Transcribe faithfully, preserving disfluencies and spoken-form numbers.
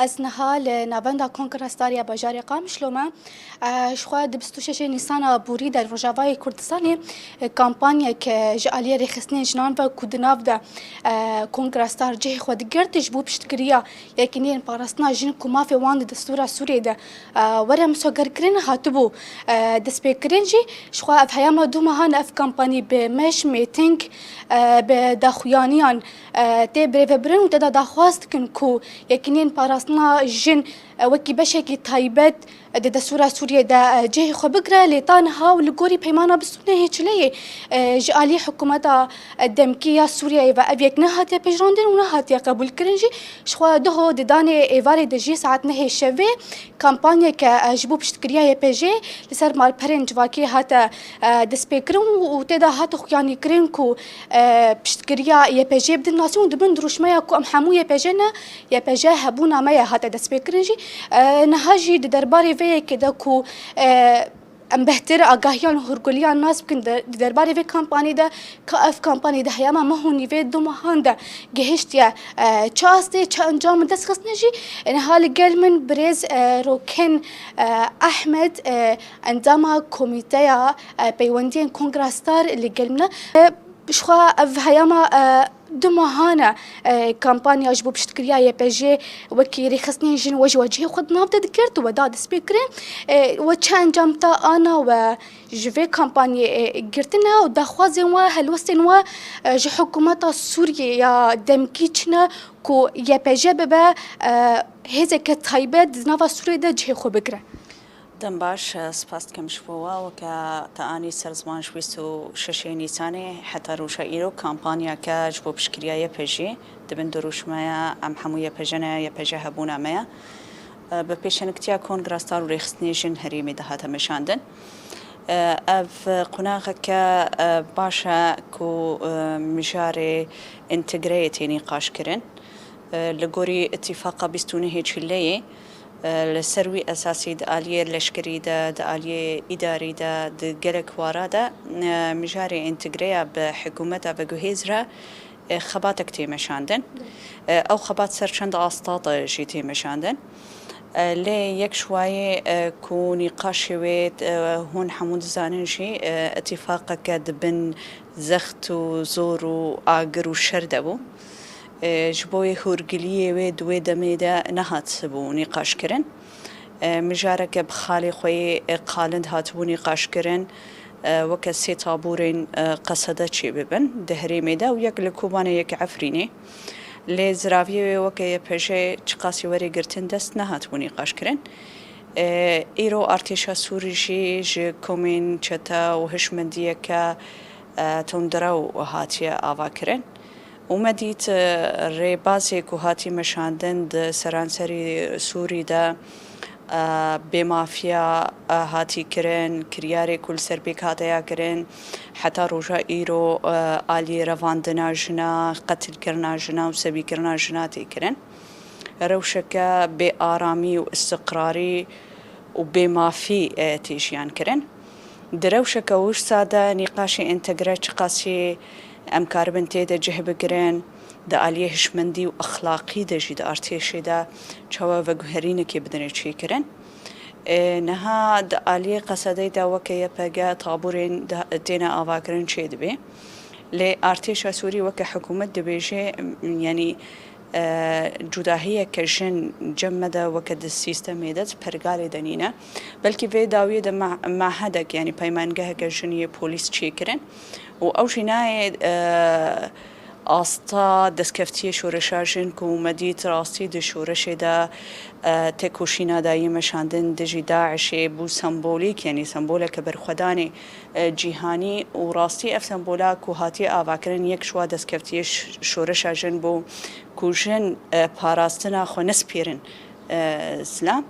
Ez niha li navenda Kongra Starê ya bajarê Qamişlo me. E, ji xwe di bîst û şeşê Nîsana borî de li Rojavayê Kurdistanê, e, kampanyek, e, ji aliyê rêxistinên jinan ve ku di nav de, e, Kongra Star cihê xwe digirt ji bo piştgiriya yekîneyên parastina jin ku mafê wan di destûra Sûriyê de, e, were misogerkirin hatibû, e, destpêkirin jî. Ji xwe ev heyama du mehan ev kampanî bi meş, mêting, e, bi daxuyaniyan, e, tê birêvebirin û tê de daxwaz dikin ku yekîneyên parastina jin, e, wekî beşekî taybet, e, di destûra Sûriyê de, e, cihê xwe bigire, lê ta niha û li gorî peymana bîst û nehê Çileyê, e, ji alî hikûmeta, e, demkî ya Sûriyeyê ve ev yek nehatiye pejirandin û nehatiye qebûlkirin jî. Ji xwe duho di danê êvarê de jî saet nehê şevê kampanyeke, e, ji bo piştgiriya Y P G li ser malperên civakî hate, e, destpêkirin û, û tê de hate xuyanîkirin ku, e, piştgiriya Y P G bidin nasîn û dibin dirûşmeya ku em hemû Y P G ne, Y P G hebûna me ye hate destpêkirin jî. E, niha jî di derbarê vê yekê de ku, e, em bêhtir agahiyan û hûrgiliyan nas bikin di, di derbarê vê kampanî de, ka ev kampanî di heyama meh û nîvê du mehan de gihiştiye, e, çi astê, çi encam dest xistine jî. E, niha li gel min birêz, e, Roken, e, Ahmed, e, endama Komîteya, e, Peywendiyên Kongra Star li gel min e. E, ji xwe ev heyama, e, du mehan e, e, kampanya ji bo piştgiriya Y P G wekî rêxistinên jin we ji we cihê xwe di nav de digirt û we da destpêkirin. E, we çi encam ta ana we ji vê kampanyê, e, girtine û daxwazên we, helwestên we, e, ji hikûmeta Sûriyê ya demkî çi ne ku Y P G bibe, e, hêzeke taybet di nava Sûriyê de cihê xwe bigire? Dem baş, e, spas dikim ji bo we. Weke te anî ser ziman, ji bîst û şeşê Nîsanê heta roja îro kampanyake ji bo piştgiriya Y P G di bin dirûşmeya em hemû Y P G ne, Y P G hebûna me ye. E, bi pêşenigtiya Kongra Star û Rêxistinê Jin herêmê de hate meşandin. E, ev qonaxeke, e, baş e ku, e, mijarê întegreyê tê nîqaşkirin. E, li gorî îtîfaqa bîst û nehê Çileyê, e, li ser wî esasî di aliyê leşkerî de, di aliyê îdarî de, di gelek wara de, e, mijarê întegreya bi hikûmeta veguhêz re, e, xebatek tê meşandin. E, ew xebat ser çend asta de jî tê meşandin. E, lê yek ji wayê, e, ku nîqaşê wê, e, hûn hemû dizanin jî, e, îtîfaqeke di bin zext û zor û agir û şer de bû. E, ji bo wê hûrgiliyê wê di wê demê de nehatibû nîqaşkirin. E, mijareke bi xalê xwe yê, e, qalind hatibû nîqaşkirin, e, weke sê taborên, e, qesede çêbibin di herêmê de û yek li Kobanê, yek Efrînê. Lê ziraviyê wê weke Y P G çiqasî were girtin dest nehatibû nîqaşkirin. E, îro artêşa Sûrî jî ji komên çete û hişmendiyeke, e, tundrew hatiye avakirin. Û me dît, e, rêbazê ku hatî meşandin di seranserî Sûrî de, e, bêmafiya, e, hatî kirin, kiryarê ku li ser pêk hate ya kirin, heta roja îro, e, alî revandina jina, qetilkirina jina û sebîkirina jina tê kirin. Rewşeke bêaramî û istiqrarî û bêmafî, e, tê jiyan kirin. Di rewşeke wisa de nîqaşê întegre çiqasî em karibin tê de cih bigirin, di aliyê hişmendî û exlaqî de jî di artêşê de çawa veguherînekê bidinê çêkirin. E, niha di aliyê qesedê de weke Y P G taborên de, têne avakirin çêdibe. Lê artêşa Sûrî weke hikûmet dibêje, yanî, e, cudahiyeke jin cem me de weke di sîstemê de, di pergalê de nîne. Belkî vê dawiyê de me-, mehedek, yanî peymangeheke jin yê polîs çêkirin û ew jî nayê, e, asta destkeftiyê şoreşa jin ku me dît rastî di şoreşê de, e, têkoşîna dayî meşandin dijî DAIŞê bû sembolîk, yanî semboleke berxwedanê, e, cîhanî û rastî ev sembola ku hatiye avakirin yek ji wa destkeftiyê ş-, şoreşa jin bû ku jin, e, parastina xwe nespêrin, e, zilam.